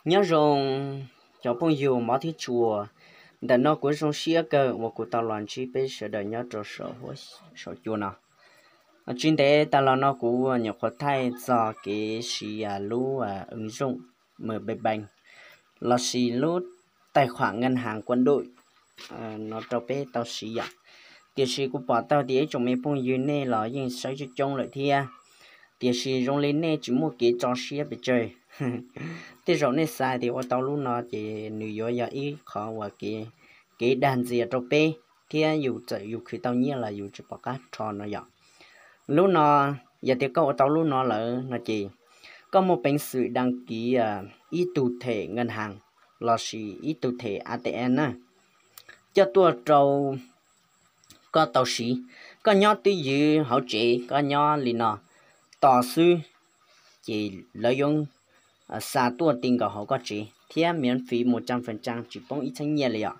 Nyob zoo cov phooj ywg mov thiab tshua, ntawm no kuv zoo siab kawg uas kuv tau los ntsib peb sawv daws nyob rau saum huab saum cua no. Tsis ntev tas los no kuv nyuam qhuav thaij txog kev siv lub ứng dụng MB Bank lossis lub tài khoản ngân hàng quân đội no rau peb tau siv yom. Tiam sis kuv pom tau tias ib tsoom me phooj ywg nej los yeej saib coob coob lawm thiab, tiam sis zoo li nej tsis muaj kev tso siab pes tsawg. Tej zaum nej xav tias ua tau lub no ces nws yuav yog ib qhov uas kev, kev dag ntxias rau peb, thiab yus txawm yus khwv tau nyiaj los yus tsis pom qab rho no yom. Lub no, yog tias koj ua tau lub no lawm no ces koj muaj peev xwm đăng ký ib tug thẻ ngân hàng lossis ib tug thẻ ATM na, coj tuaj rau koj tau siv. Koj nyob twj ywm hauv tsev, koj nyob li no tos xwb, ces lawv yuav xa tuaj ti nkaus hauv koj tsev thiab miễn phí một trăm phần trăm, tsis poob ib txheeb nyiaj li os.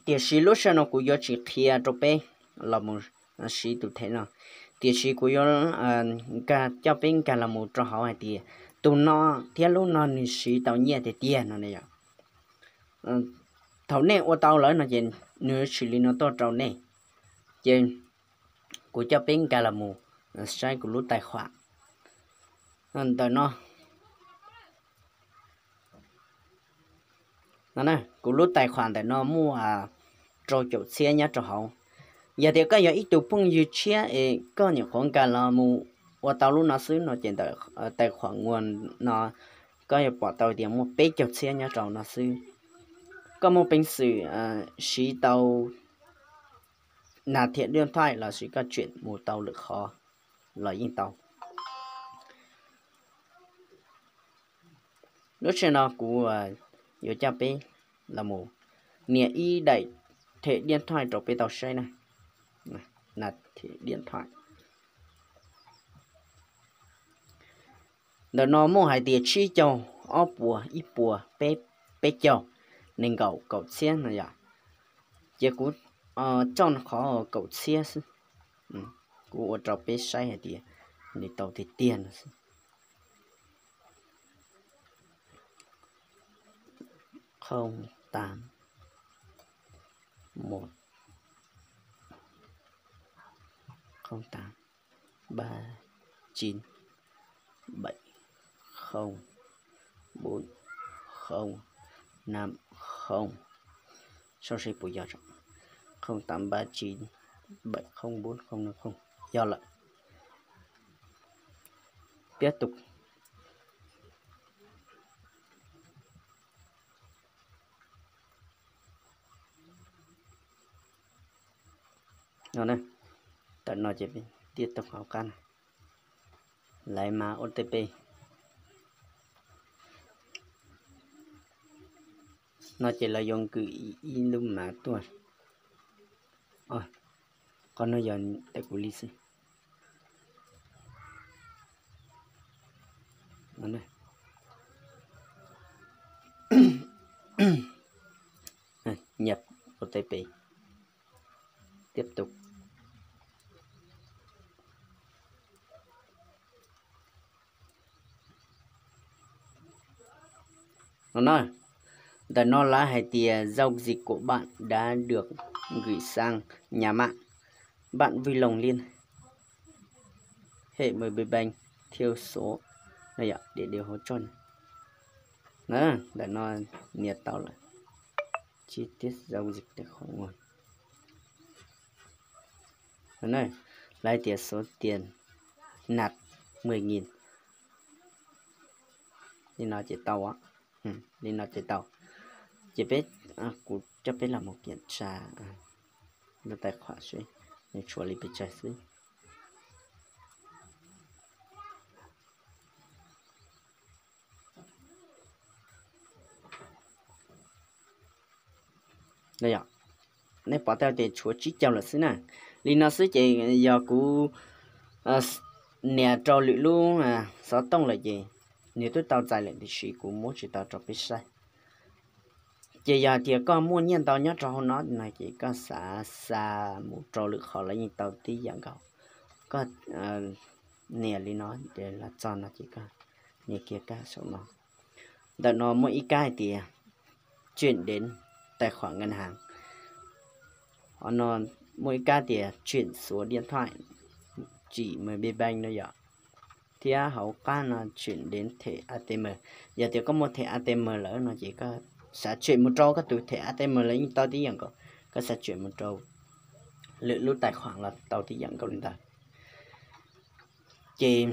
Tiam sis lub sij hawm no kuv yuav tsis qhia rau peb los mus siv tus thẻ no, tiam sis kuv yuav nkag, coj peb nkag los mus rau hauv hais tias tus no thiab lub no nws siv tau nyiaj tiag tiag no ne yom. Thaum nej ua tau lawm no ces nws sim li no tuaj rau nej. Ces kuv coj peb nkag los mus saib kuv lub tài khoản ntawm no. Kuv lub tài khoản ntawm no muaj rau caum txhiab nyob rau hauv. Yog tias koj yog ib tug phooj ywg tshiab es koj nyuam qhuav nkag los mus ua tau lub no xwb no ces ntawm tài khoản Nguồn no koj yuav pom tau tias muaj peb caug txhiab nyob rau no xwb. Koj muaj peev xwm siv tau nab thiab điện thoại lossis koj chuyển mus tau lwm qhov los yeej tau. Lub sij hawm no kuv yuav coj peb los mus nias ib daim thẻ điện thoại rau peb tau saib na. Nab thiab điện thoại ntawm no muaj hais tias tsib caug, ob puas, ib puas, peb, peb caug, nees nkaum, kaum txhiab no yom. Ces kuv coj qhov kaum txhiab xwb. Kuv ua rau peb saib hais tias nws tau tiag tiag no xwb. Không tám một, không tám ba chín bảy không bốn không năm không. Sau seb puas yog tso. Không tám ba chín bảy không bốn không năm không. Yog lawm. Tiếp tục. No, tawm no ces peb tiếp tục hauv qab na. Lấy mã OTP. No ces lawv yuav nkwm ib lub mã tuaj. Qhov no yog ntawm kuv li xwb. Nhập OTP. Tiếp tục. No na, ntawm no lawv hais tias giao dịch của bạn đã được gửi sang nhà mạng. Bạn vui lòng liên hệ MB Bank theo số, no yom, địa điểm hỗ trợ. Na, ntawm no nias tau lawm. Chi tiết giao dịch tài khoản Nguồn. Lawv tias số tiền nạp mười nghìn. Li no ces tau, li no ces tau. Ces peb, kuv coj peb los mus kiểm tra lub tài khoản seb nws tshuav li pes tsawg xwb. Nej pom tau tias tshuav tsib caug lawm xwb na. Li no xwb ces yog kuv nias rau lwm lub xov tooj lawm ces nws twb tau txais lawm tiam sis kuv muab tsis tau rau peb saib. Ces yog tias koj muaj nyiaj ntau nyob rau hauv no no ces koj xav xa mus rau lwm qhov los yeej tau tib yam nkaus. Koj nias li no ces los txog no ces koj Nias kiag kab saum no. Ntawm no muaj ib kab hais tias chuyển đến tài khoản ngân hàng. Ho no muaj ib kab tias chuyển số điện thoại chỉ MB Bank no yom. Thiab hauv qab no chuyển đến thẻ A T M. Yog tias koj muaj thẻ A T M lawm no ces koj xav chuyển mus rau koj tus thẻ A T M los yeej tau tib yam nkaus, koj xav chuyển mus rau lwm lub tài khoản los tau tib yam nkaus li ntawd. Ces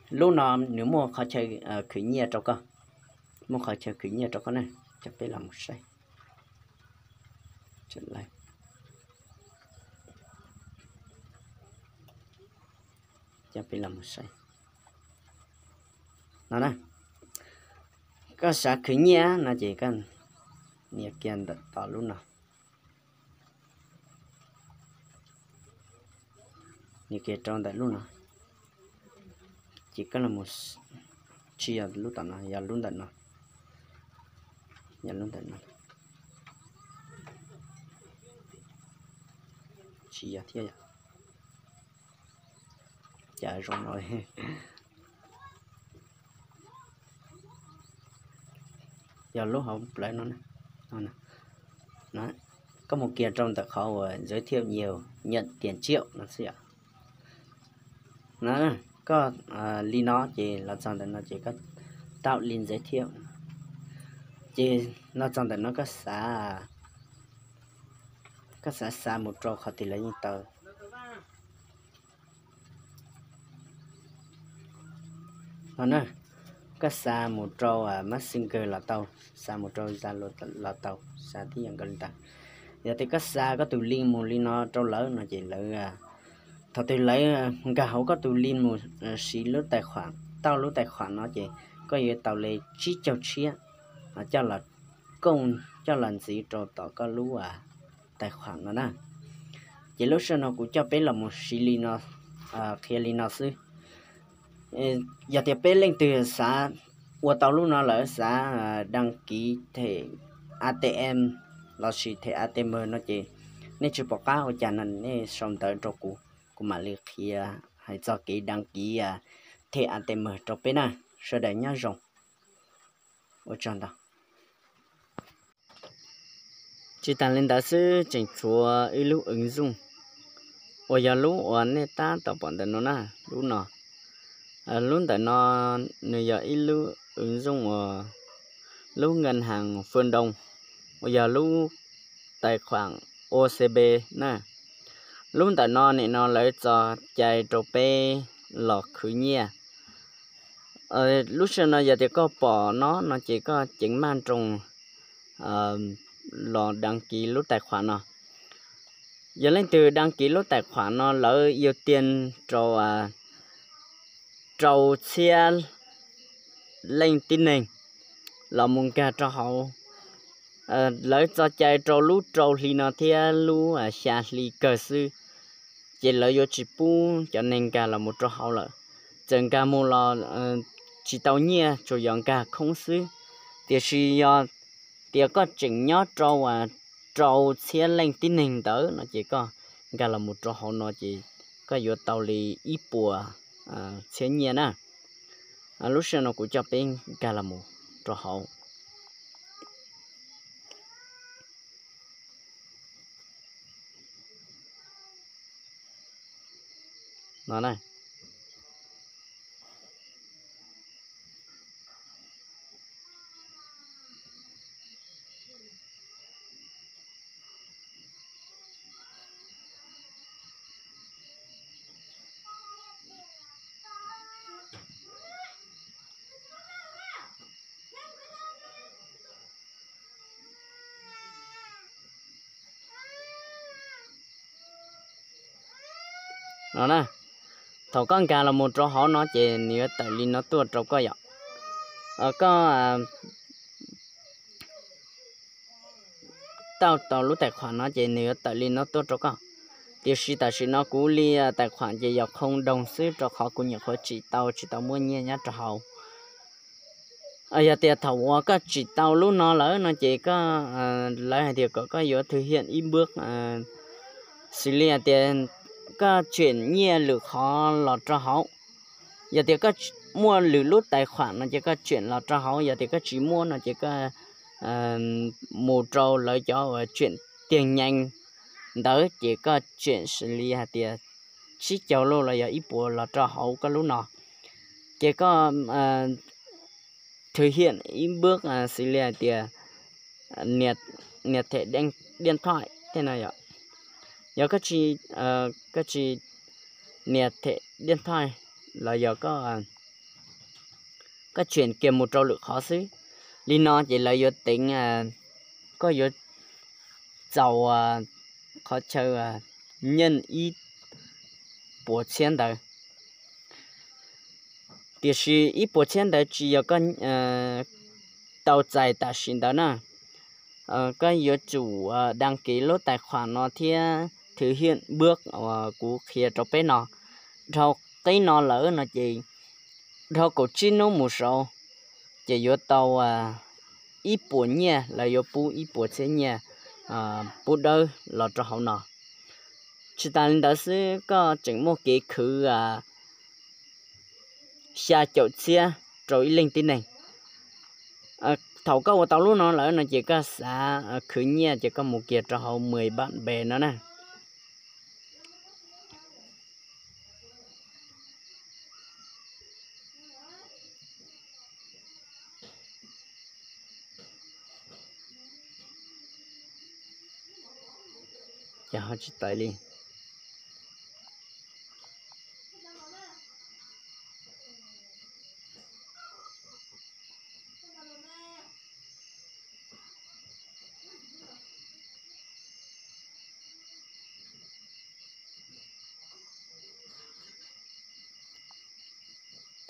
lub no nws muaj qhov chaw khwv nyiaj rau koj, muaj qhov chaw khwv nyiaj rau koj na. Coj peb los mus saib, coj peb los mus saib no na. Koj xav khwv nyiaj no ces koj nias kiag ntawm tom lub no, nias kiag rau ntawm lub no, ces koj los, tsis yog lub tom no, yog lub ntawm no, yog lub ntawm no, tsis yog thiab, cas zoo no. Yog lub hauv plawv no, koj mus kiag rau ntawm qhov uas giới thiệu nhiều, nhận tiền triệu no xwb yom. Koj li no ces los txog ntawm no ces koj tạo link giới thiệu. Ces los txog ntawm no koj xav, koj xav xa mus rau qhov twg los yeej tau. No na, koj xa mus rau Messenger los tau, xa mus rau Zalo los tau, xa tib yam nkaus li ntawd. Yog tias koj xa koj tus link mus li no rau lawv no ces lawv, thaum twg lawv nkag hauv koj tus link mus siv lub tài khoản, tau lub tài khoản no ces koj yuav tau li tsib caug tshiab coj los kooj, coj los ntxiv rau tom koj lub tài khoản no na. Ces lub sij hawm no kuv coj peb los mus siv li no, qhia li no xwb. Yog tias peb leej twg xav ua tau lub no lawm, xav đăng ký thẻ A T M lossis thẻ A T M no ces nej tsis pom qab ua cas no nej sau ntawv rau kuv, kuv mam li qhia hais txog kev đăng ký thẻ A T M rau peb na. Sawv daws nyob zoo, ua tsaug ntau. Tsis tas li ntawd xwb, tseem tshuav ib lub ứng dụng uas yog lub uas nej tab tom pom ntawm no na, lub no. Lub ntawm no nws yog ib lub ứng dụng uas lub ngân hàng Phương Đông, uas yog lub tài khoản O C B na. Lub ntawm no nim no lawv tso cai rau peb los khwv nyiaj. Lub sij hawm no yog tias koj pom no no ces koj ceev maj nroos los đăng ký lub tài khoản no. Yog leej twg đăng ký lub tài khoản no lawv ưu tiên rau rau txhiab leej tib neeg los mus nkag rau hauv. Lawv tso cai rau lub rau hli no thiab lub xya hli kawg xwb, ces lawv yuav tsis pub cov neeg nkag los mus rau hauv lawm. Txawm nkag mus los tsis tau nyiaj, tsuas yog nkag khoob xwb. Tiam sis yog tias koj tseem nyob rau rau txhiab leej tib neeg ntawd no ces koj nkag los mus rau hauv no ces koj yuav tau li ib puas txhiab nyiaj na. Lub sij hawm no kuv coj peb nkag los mus rau hauv no na. No na, thaum koj nkag los mus rau hauv no ces nws yuav tawm li no tuaj rau koj yom. Koj tau tau lub tài khoản no ces nws yuav tawm li no tuaj rau koj. Tiam sis tam sim no kuv li tài khoản ces yog không đồng xwb rau qhov kuv nyuam qhuav tsim tau tsis tau muaj nyiaj nyob rau hauv. Yog tias thaum uas koj tsim tau lub no lawm no ces koj, lawv hais tias kom koj yuav thực hiện ib bước, xws li hais tias koj chuyển nyiaj lwm qhov los rau hauv. Yog tias koj muaj lwm lub tais khuam no ces koj tseem los rau hauv, yog tias koj tsis muaj no ces koj mus rau lawv cov uas tseem tiag nyees ntawd ces koj tseem xws li hais tias tsib caug los los yog ib puas los rau hauv koj lub no. Ces koj thwv hiam ib npawb xws li hais tias nias them diaj thaij tej no yom. Yog koj tsis, koj tsis nias them diaj thaij los yog koj tseem kiag mus rau lwm qhov xwb, li no ces lawv yuav teev koj yuav txaus qhov chaw nyiaj ib puas txhiab ntawd. Tiam sis ib puas txhiab ntawd tsis yog koj tau txais tam sim ntawd na. Koj yuav tsum đăng ký lub tais khuam no thiab thwv hiam npawb uas kuv qhia rau peb no. Dhau qib no lawm no ces dhau kaum tsib hnub mus saud ces yuav tau ib puas nyiaj, lawv yuav pub ib puas txhiab nyiaj pub dawb los rau hauv no. Tsis tas li ntawd xwb, koj tseem muaj kev khwv xya caum txhiab rau ib leeg tib neeg. Thaum koj ua tau lub no lawm no ces koj xav khwv nyiaj ces koj mus kiag rau hauv mười bạn bè no na. Ces ho tsis tawm li.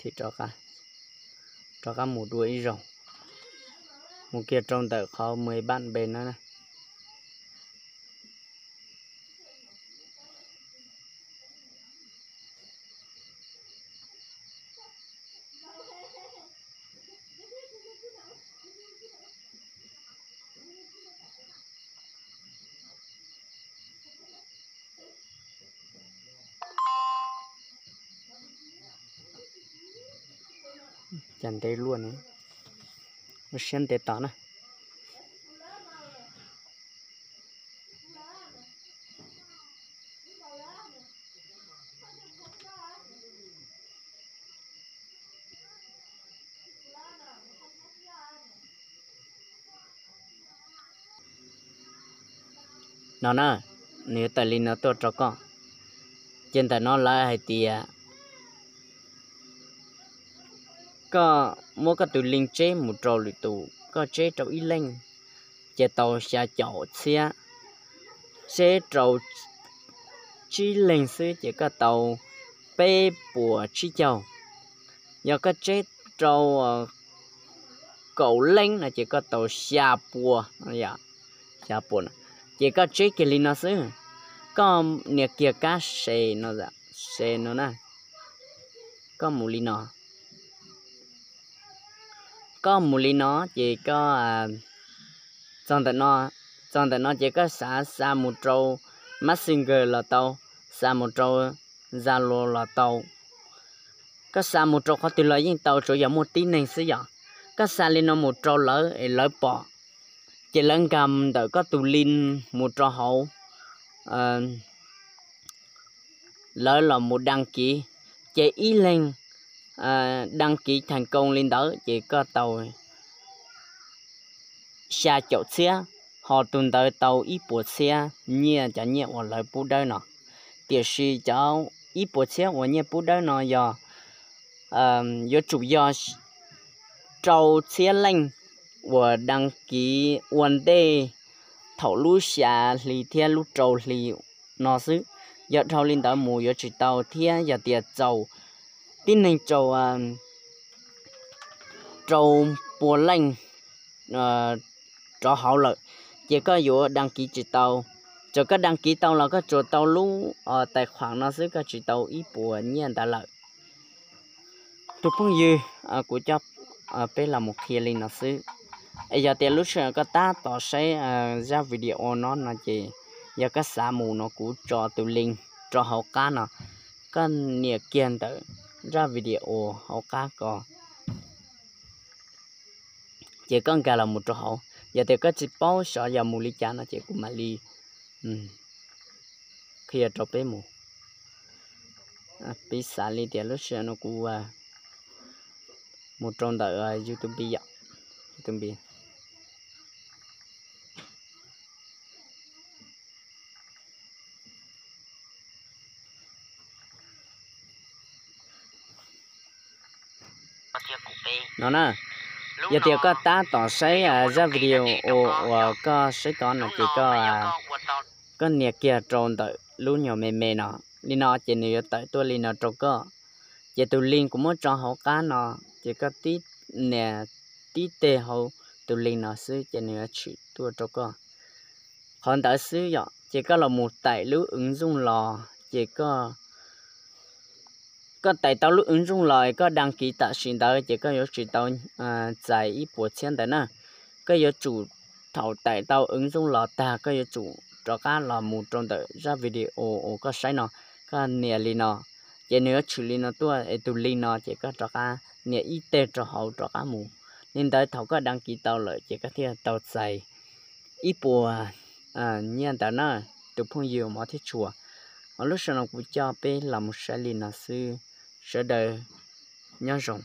Thiab rov qab mus dua ib zaug, mus kiag rau ntawm qhov mười bạn bè no na. Cas ntev luaj ne, lub siab ntev tod na. No na, nws yuav tawm li no tuaj rau koj. Ces ntawm no lawv hais tias koj muab koj tus link tseb mus rau lwm tus, koj tseb rau ib leeg ces tau xya caum txhiab, tseb rau tsib leeg xwb ces koj tau peb puas tsib caug. Yog koj tseb rau kaum leej no ces koj tau xya puas, xya puas. Ces koj tseb kiag li no xwb, koj nias kiag kab se no, se no na, koj mus li no. Koj mus li no ces koj txog ntawm no, txog ntawm no ces koj xav xa mus rau Messenger los tau, xa mus rau Zalo los tau. Koj xa mus rau qhov twg los yeej tau, tsuav yog muaj tib neeg xwb yom. Koj xa li no mus rau lawv es lawv pom, ces lawv nkag ntawm koj tus link mus rau hauv, lawv los mus đăng ký, ces ib leeg đăng ký thành công li ntawd ces koj tau xya caum txhiab, ho tus ntawd tau ib puas txhiab nyiaj, cov nyiaj uas lawv pub dawb no. Tiam sis cov ib puas txhiab uas nyiaj pub dawb no yog yuav tsum yog rau txhiab leej uas đăng ký ua ntej thaum lub xya hli thiab lub rau hli no xwb. Yog dhau li ntawd mus yuav tsis tau, thiab yog tias txaus tib neeg rau rau pua leej rov hauv lawm, ces koj yuav đăng ký tsis tau. Txawm koj đăng ký tau los koj tsuas tau lub tais khuam no xwb, koj tsis tau ib puas nyiaj ntawd lawm. Tus phooj ywg, kuv coj peb los mus qhia li no xwb. Es yog tias lub sij hawm koj tab tom saib zaj video no no ces yog koj xav mus no kuv tso tus link rau hauv qab no, koj nias kiag ntawm zaj video hauv qab ko, ces koj nkag los mus rau hauv. Yog tias koj tsis paub xyov yog mus li cas no ces kuv mam li qhia rau peb mus. Piv xam li tias lub sij hawm no kuv mus rau ntawm YouTube yom, YouTube no na. Yog tias koj tab tom saib zaj video uas koj saib tod no ces koj, koj nias kiag rau ntawm lub nyuag me me no li no ces nws yuav tawm tuaj li no rau koj. Ces tus link kuv muab tso hauv qab no, ces koj nias tib teg hauv tus link no xwb ces nws yuav tshwm tuaj rau koj. Qhov ntawd xwb yom, ces koj los mus taim lub ứng dụng los ces koj koj taim tau lub ứng dụng los koj đăng ký tam sim ntawd ces koj yuav tsis tau txais ib puas txhiab ntawd na. Koj yuav tsum, thaum taim tau ứng dụng los tag koj yuav tsum rov qab los mus rau ntawm zaj video uas koj saib no, koj nias li no, ces nws yuav tshwm li no tuaj es tus link no ces koj rov qab nias ib teg rau hauv rov qab mus. Li ntawd thaum koj đăng ký tau lawm ces koj thiaj tau txais ib puas nyiaj ntawd na, tus phooj ywg mov thiab tshua. Lub sij hawm no kuv coj peb los mus saib li no xwb, sawv daws nyob zoo.